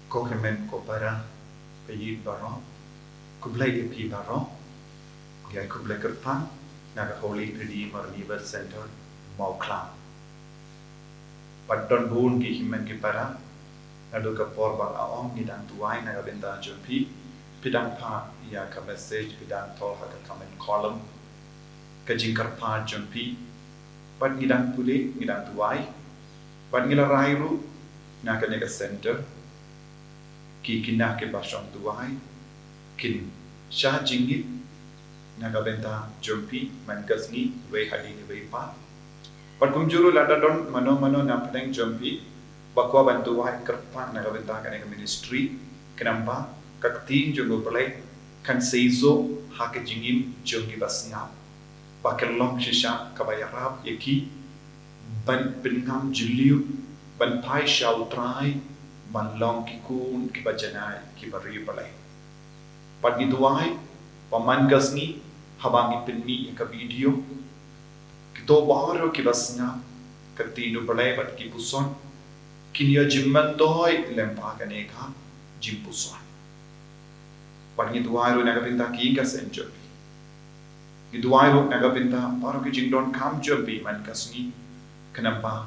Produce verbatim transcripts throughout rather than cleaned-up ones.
Ko hynmen ko para, phi baroh, khublei ïa phi baroh. Ngi ai khublei kyrpang na ka Holy Redeemer Revival Center, Mawkhlang. Bad don bun ki hynmen ki para, naduh ka por ba nga ong ngi dang duwai na ka bynta jong phi, phi dang phah ïa ka message, phi dang thoh ha ka comment column ka jingkyrpad jong phi. Bad ngi dang pule, ngi dang duwai. Bad ngi la rai ruh na kane ka center, ki khynnah kiba shong duwai kin shah jingit na ka bynta jong phi man ka sngi, wei hadien wei pat. Bad kumjuh ruh lada don mano mano na pdeng jong phi ba kwah ban duwai kyrpang na ka bynta kane ka ministry, khnang ba ka ktien jong U Blei kan seisoh ha ka jingim jong kiba sngap, ba kan long shisha kaba ïarap ïa ki ban pynngam jylliew, ban phai sha U Trai, ban long ki khun kiba janai, kiba riewblei. Bad ngi duwai ba man ka sngi, haba ngi pynmih ïa ka video, kito baroh kiba sngap ka ktien U Blei bad ki puson kin ïoh jingmyntoi lem bad kane ka jingpuson. Bad ngi duwai ruh na ka bynta ki ïing ki sem jong phi. Ngi duwai ruh na ka bynta baroh ki jingdonkam jong phi man ka sngi, khnang ba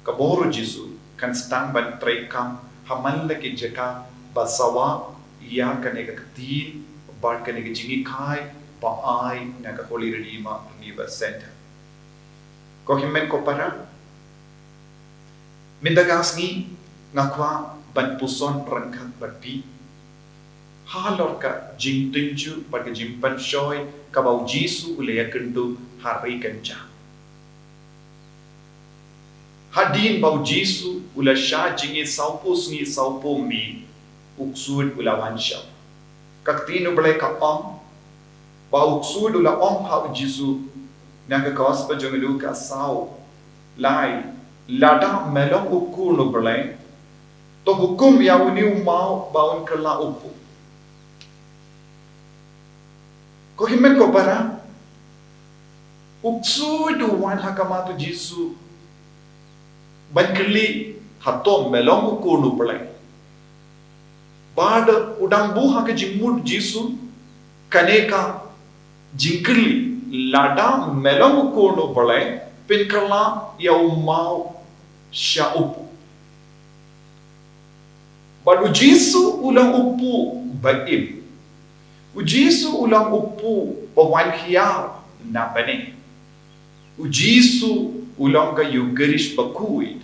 ka bor U Jisu kan sdang ban treikam ha man la ki jaka ba sawa ïa kane ka ktien bad kane ka jinghikai ba ai na ka Holy Redeemer Revival Center. Ko hynmen ko para, mynta ka sngi nga kwah ban puson ryngkat bad phi halor ka jingtynjuh bad ka jingpynshoi kaba U Jisu u la ïakynduh ha ri kynjah. Hadien ba U Jisu u la shah jingim sawphew sngi sawphew miet, U Ksuid u la wan sha u. Ka ktien U Blei ka ong ba U Ksuid u la ong ha U Jisu, na ka Gospel jong u Lukas saw, lai, lada me long U Khun U Blei, to hukum ïa une u maw ba un kylla u phuh. Ko hynmen ko para, U Ksuid u wan ha khmat U Jisu ban kylli, hato me long U Khun U Blei? Bad u dang buh ha ka jingmut U Jisu kane ka jingkylli, lada me long U Khun U Blei, pynkylla ïa u maw sha u phuh. Bad U Jisu u long u phuh ba im. U Jisu u long u phuh ba wan hiar na bneng. U Jisu u long ka Eukharist bakhuid.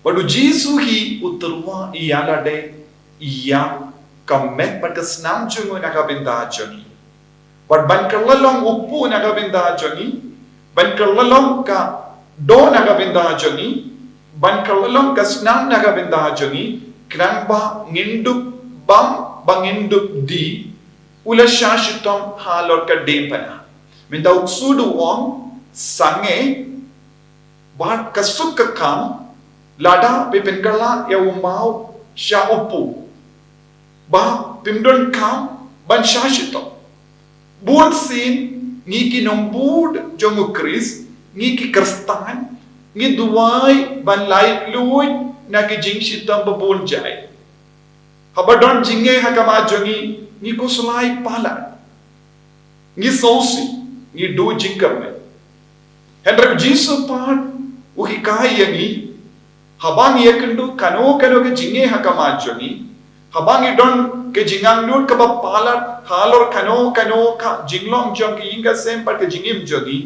Bad U Jisu hi u tyrwa ïa lade ïa ka met bad ka snam jong u na ka bynta jong ngi. Bad ban kylla long u phuh na ka bynta jong ngi, ban kylla long ka doh na ka bynta jong ngi, ban kylla long ka snam na ka bynta jong ngi, khnang ba ngin dup bam, ba ngin dup dih, u la shah shitom halor ka diengphna. Mynta U Ksuid u ong, sangeh bad ka suk ka khang, lada phi pynkylla ïa u maw sha u phuh, ba phim donkam ban shah shitom. Bun sien ngi ki nongbud jong U Khrist, ngi ki Khristan, ngi duwai ban laitluid na ki jingshitom ba bun jait. Haba don jingeh ha khmat jong ngi, ngi khuslai palat, ngi sngewsih, ngi duh jingkyrmen. Hynrei U Jisu pat u hikai ïa ngi, haba ngi ïakynduh kano kano ka jingeh ha khmat jong ngi, haba ngi don ka jingangnud kaba palat halor kano kano ka jinglong jong ka ïing ka sem bad ka jingim jong ngi,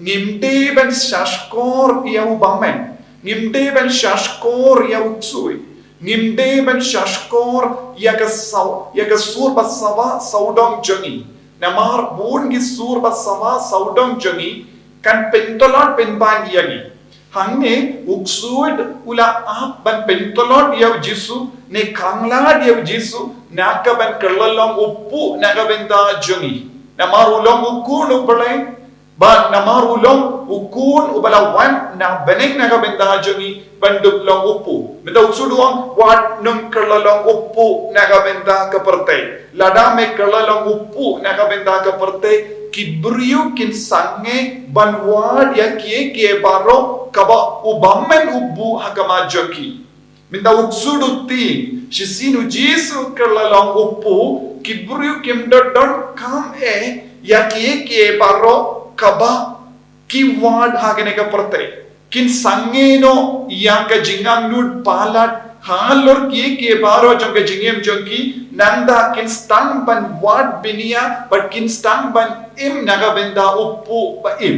ngim dei ban shahshkor ïa u bymman, ngim dei ban shahshkor ïa U Ksuid, ngim dei ban shahshkor ïa ka saw, ïa ka sur ba sawa sawdong jong ngi. Namar bun ki sur ba sawa sawdong jong ngi kan pyntlot pynban ïa ngi. Hangne U Ksuid u la ap ban pyntlot ïa U Jisu, ne khanglad ïa U Jisu na ka ban kylla long u phuh na ka bynta jong ngi. Namar u long U Khun U Blei, bad namar u long U Khun uba la wan na bneng na ka bynta jong ngi ban dup long u phuh. Mynta U Ksuid u ong, wat nym kylla long u phuh na ka bynta ka pyrthei. Lada me kylla long u phuh na ka bynta ka pyrthei, ki briew kin sangeh ban wad ïa kiei kiei baroh kaba u bymman u buh ha khmat jong ki. Mynta u ksuid u tieng, shisien u Jisu u kylla long u pu, ki briew kim da donkam eh ïa kiei kiei baroh kaba ki wad ha kane ka pyrthei. Kin sangeh noh ïa ka jingangnud palat halor kiei kiei baroh jong ka jingim jong ki, nangta kin sdang ban wad bniah bad kin sdang ban im na ka bynta u pu ba im.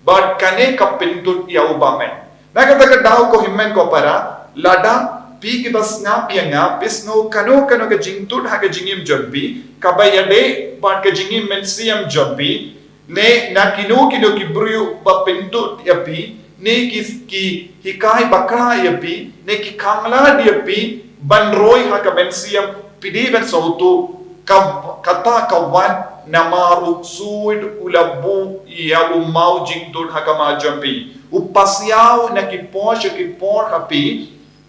Bad kane ka pyntud ïa u bymman. Na kata ka daw ko hynmen ko para, lada phi kiba sngap ïa nga, phi sngew kano kano ka jingtud ha ka jingim jong phi, kaba ïadei bad ka jingim mynsiem jong phi, ne na kino kino ki briew ba pyntud ïa phi, ne ki, ki hikai bakla ïa phi, ne ki khanglad ïa phi ban roi ha ka mynsiem, phi dei ban sngewthuh, ka, kata ka wan namar u ksuid u la buh ïa u maw jingtud ha khmat jong phi. U pasiaw na ki por sha ki por ha phi,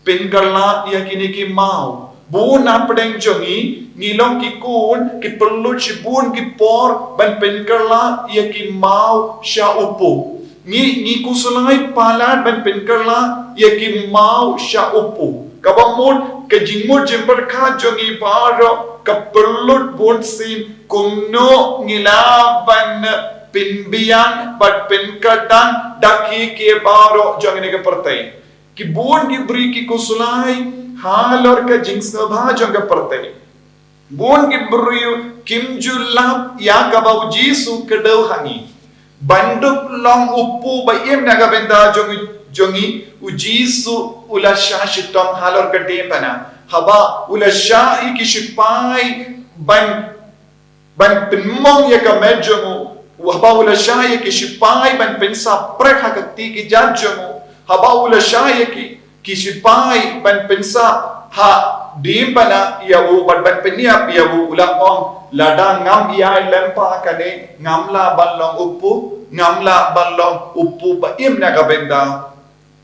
pynkylla ïa kine ki maw. Bun na pdeng jong ngi, ngi long ki khun, ki pynlut shibun ki por ban pynkylla ïa ki maw sha u pu. Ngi, ngi khuslai palat ban pynkylla ïa ki maw sha u pu. Kaba mut ka jingmut jingpyrkhat jong ngi baroh ka pynlut bunsien kumno ngi lah ban pynbiang bad pynkyrdan da kiei kiei baroh jong kane ka pyrthei. Ki bun ki briew ki khuslai halor ka jingsngewbha jong ka pyrthei. Bun ki briew kim ju lap ïa kaba u Jisu u kdew ha ngi. Ban dup long u pu ba im na ka bynta jong, jong ngi, u Jisu u la shah shitom halor ka diengphna. Haba u la shah ïa ki shipai ban, ban pynmong ïa ka met jong u, haba u la shah ïa ki shipai ban pynsah prek ha ka kti ki jait jong u, haba u la shah ïa ki, ki shipai ban pynsah ha diengphna ïa u bad ban pynïap ïa u, u la ong, lada ngam ïai lympah kane, ngam lah ban long u pu, ngam lah ban long u pu ba im na ka bynta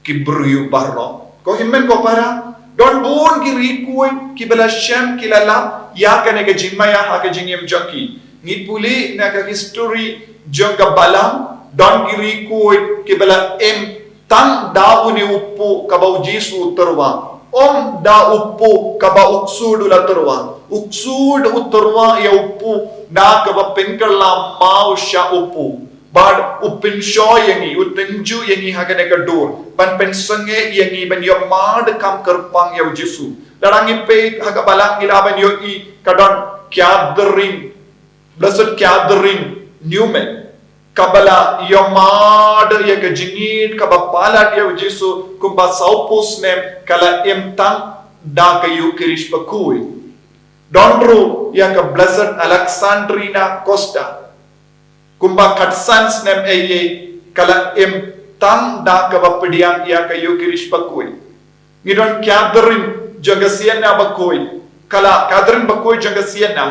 ki briew baroh. Ko hynmen ko para, don bun ki riewkhuid kiba la shem ki la lap ïa kane ka jingmaïa ha ka jingim jong ki. Ngi pule na ka history jong ka balang, don ki riewkhuid kiba la im tang da une u pu kaba u Jisu u tyrwa. Ym da u pu kaba u ksuid u la tyrwa. U ksuid u tyrwa ïa u pu da kaba pynkylla maw sha u pu. Bad u pynshoi ïa ngi, u tynjuh ïa ngi ha kane ka dur. Ban pynsangeh ïa ngi ban ïoh mad kam kyrpang ïa u Jisu. Lada ngi peit ha ka balang ngi lah ban ïohi ka don Catherine, Blessed Catherine Newman. Kaba la ïoh mad ïa ka jingïeit kaba palat ïa u Jisu kumba sawphew snem ka la im tang da ka Eukharist bakhuid. Don ruh ïa ka Blessed Alexandrina Costa. Kumba khatsan snem eiei ka la im tang da kaba pdiang ïa ka Eukharist bakhuid. Ngi don Catherine jong ka Siena bakhuid. Ka la Catherine bakhuid jong ka Siena.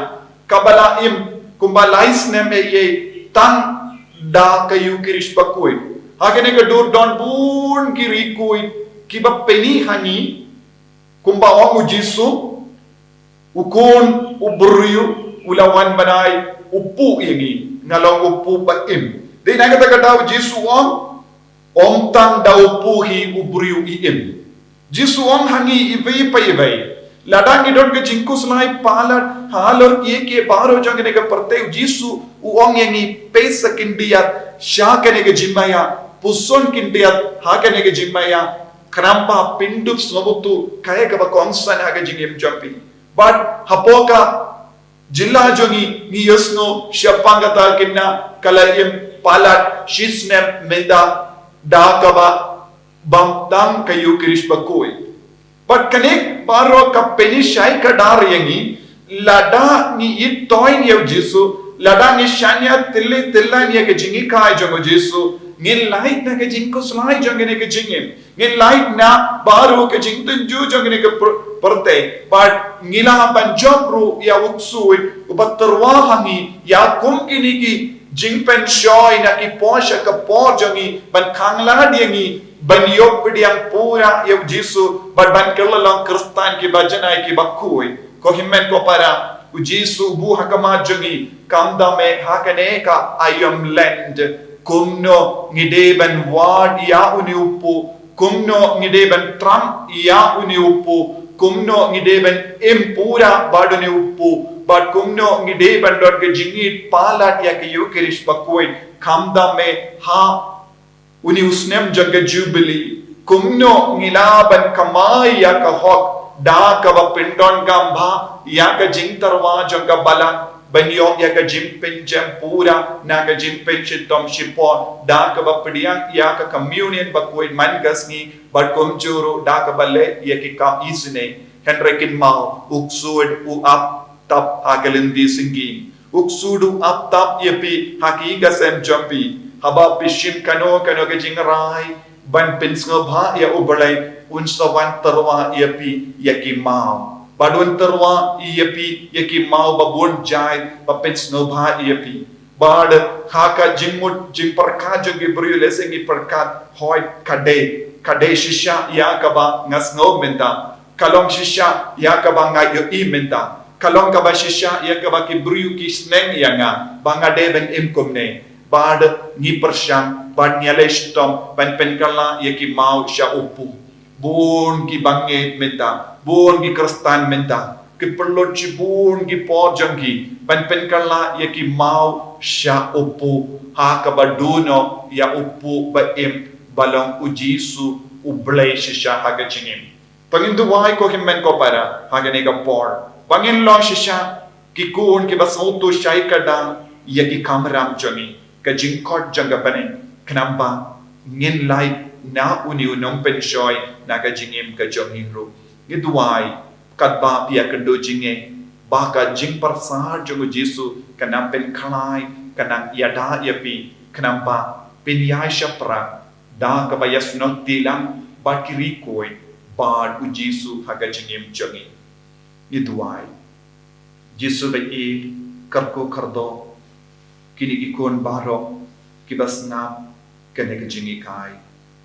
Kaba la im kumba lai snem eiei tang da ka Eukharist bakhuid. Ha kane ka dur don bun ki riewkhuid kiba pyni ha ngi kumba ong u Jisu, u Khun u briew u la wan ban ai u pu ïa ngi, nga long u pu ba im. Dei na kata ka daw u Jisu u ong, ym tang da u pu hi u briew i im. Jisu u ong ha ngi iwei pa iwei, lada ngi don ka jingkhuslai palat halor kiei kiei baroh jong kane ka pyrthei, u Jisu u ong ïa ngi, peit sa khyndiat sha kane ka jingmaïa, puson khyndiat ha kane ka jingmaïa, khnang ba phin dup sngewthuh kaei kaba kongsan ha ka jingim jong phi. Bad hapoh ka jylla jong ngi ngi ïohsngew shaphang kata ka khynnah ka la im palat shi snem mynta da kaba bam tang ka Eukharist bakhuid. Bad kane baroh ka pynshai kdar ïa ngi, lada ngi ïeit toiñ ïa u Jisu, lada ngi shaniah tylli tyllan ïa ka jinghikai jong u Jisu, ngin lait na ka jingkhuslai jong kane ka jingim. Ngin lait na baroh ka jingtynjuh jong kane ka pyr-, pyrthei. Bad ngi lah ban jop ruh ïa u ksuid uba tyrwa ha ngi ïa kum kine ki jingpynshoi na ki por sha ki por jong ngi ban khanglad ïa ngi ban ïoh pdiang pura ïa u Jisu bad ban kylla long Khristan kiba janai kiba khuid. Ko hynmen ko para, u Jisu u buh ha khmat jong ngi, kam dam eh ha kane ka aïom Lent, kumno ngi dei ban wad ïa une u pu Kumno ngi dei ban thrang ïa une u kpu, kumno ngi dei ban im pura bad une u kpu, bad kumno ngi dei ban don ka jingïeit palat ïa ka Ïukharist bakhuid, khamtam eh ha une u snem jong ka Jubili. Kumno ngi lah ban kamai ïa ka hok da kaba pyndonkam bha ïa ka jingtyrwa jong ka balang, ban ïoh ïa ka jingpynjem pura na ka jingpynshitom shipor da kaba pdiang ïa ka communion bakhuid man ka sngi, bad kumjuh ruh da kaba leh ïa ki kam isynei. Hynrei kynmaw, u ksuid u ap tap ha ka lynti syngkien. U ksuid u ap tap ïa phi ha ki ïing ki sem jong phi. Haba phi shim kano kano ka jingrai ban pynsngewbha ïa U Blei, un sa wan tyrwa ïa phi ïa ki maw. Bad un tyrwa ïa phi ïa ki maw ba bun jait ba pynsngewbha ïa phi. Bad ha ka jingmut jingpyrkhat jong ki briew, lehse ngi pyrkhat, hooid, ka dei, ka dei shisha ïa kaba nga sngew mynta. Ka long shisha ïa kaba nga ïohi mynta. Ka long kaba shisha ïa kaba ki briew ki sneng ïa nga ba nga dei ban im kumne. Bad ngi pyrshang, bad ngi ïaleh shitom ban pynkylla ïa ki maw sha u kpu. Bun ki bangeit mynta, bun ki Khristan mynta ki pynlut shibun ki por jong ki ban pynkylla ïa ki maw sha u kpu, ha kaba duh noh ïa u kpu ba im, ba long U Jisu U Blei shisha ha ka jingim. To ngin duwai ko hynmen ko para ha kane ka por ba ngin long shisha ki khun kiba sngewthuh shai kata ïa ki kamram jong ngi, ka jingkhot jong ka bneng, khnang ba ngin lait na une u nongpynshoi na ka jingim ka jong ngi ruh. Ngi duwai, katba phi ïakynduh jingngeit ba ka jingpyrsad jong U Jisu kan nang pynkhlaiñ, kan nang ïada ïa phi, khnang ba phin ïaishah pra da kaba ïasnoh tilang bad ki riewkhuid bad U Jisu ha ka jingim jong ngi. Ngi duwai. Jisu ba ïeit, kyrkhu kyrdoh kine ki khun baroh kiba sngap kane ka jinghikai,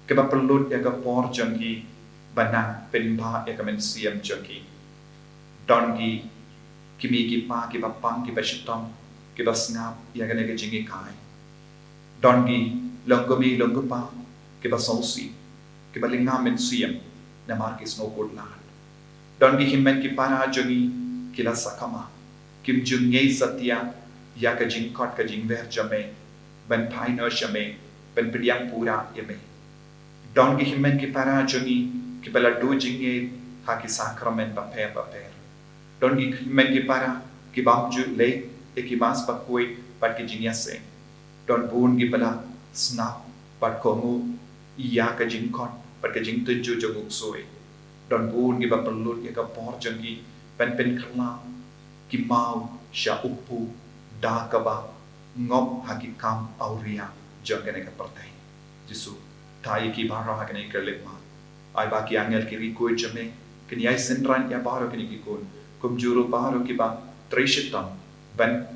kiba pynlut ïa ka por jong ki ban nang pynbha ïa ka mynsiem jong ki. Don ki kmie ki kpa kiba pang kiba shitom kiba sngap ïa kane ka jinghikai. Don ki long kmie long kpa kiba sngewsih, kiba lynga mynsiem namar ki sngewkhuslai. Don ki hynmen ki para jong ngi ki la sakma, kim ju ngeit satia ïa ka jingkhot ka jingwer jong me, ban phai noh sha me, ban pdiang pura ïa me. Don ki hynmen ki para jong ngi kiba la duh jingngeit ha ki sakramen bapher bapher. Don ki hynmen ki para ki bym ju leh ïa ki Mass bakhuid bad ki jingïaseng. Don bun kiba la sngap bad kohnguh ïa ka jingkhot bad ka jingtynjuh jong u ksuid. Don bun kiba pynlut ïa ka por jong ki ban pynkylla ki maw sha u kpu da kaba ngop ha ki kam awria jong kane ka pyrthei. Jisu, thaw ïa ki baroh ha kane ka lynti. Ai ba ki angel ki riewkhuid jong me kin ïai synran ïa baroh kine ki khun, kumjuh ruh baroh kiba trei shitom ban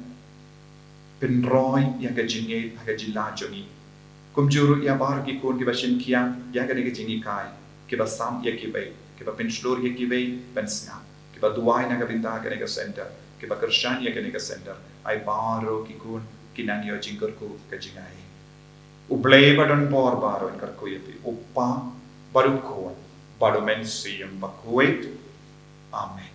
pynroi ïa ka jingngeit ha ka jylla jong ngi. Kumjuh ruh ïa baroh ki khun kiba shim khia ïa kane ka jinghikai, kiba sam ïa kiwei, kiba pynshlur ïa kiwei ban sngap, kiba duwai na ka bynta kane ka center, kiba kyrshan ïa kane ka center. Ai baroh ki khun kin nang ïoh jingkyrkhu ka jingaiei. U Blei ba don bor baroh un kyrkhu ïa phi, U Kpa bad U Khun bad U Mynsiem Bakhuid. Amen.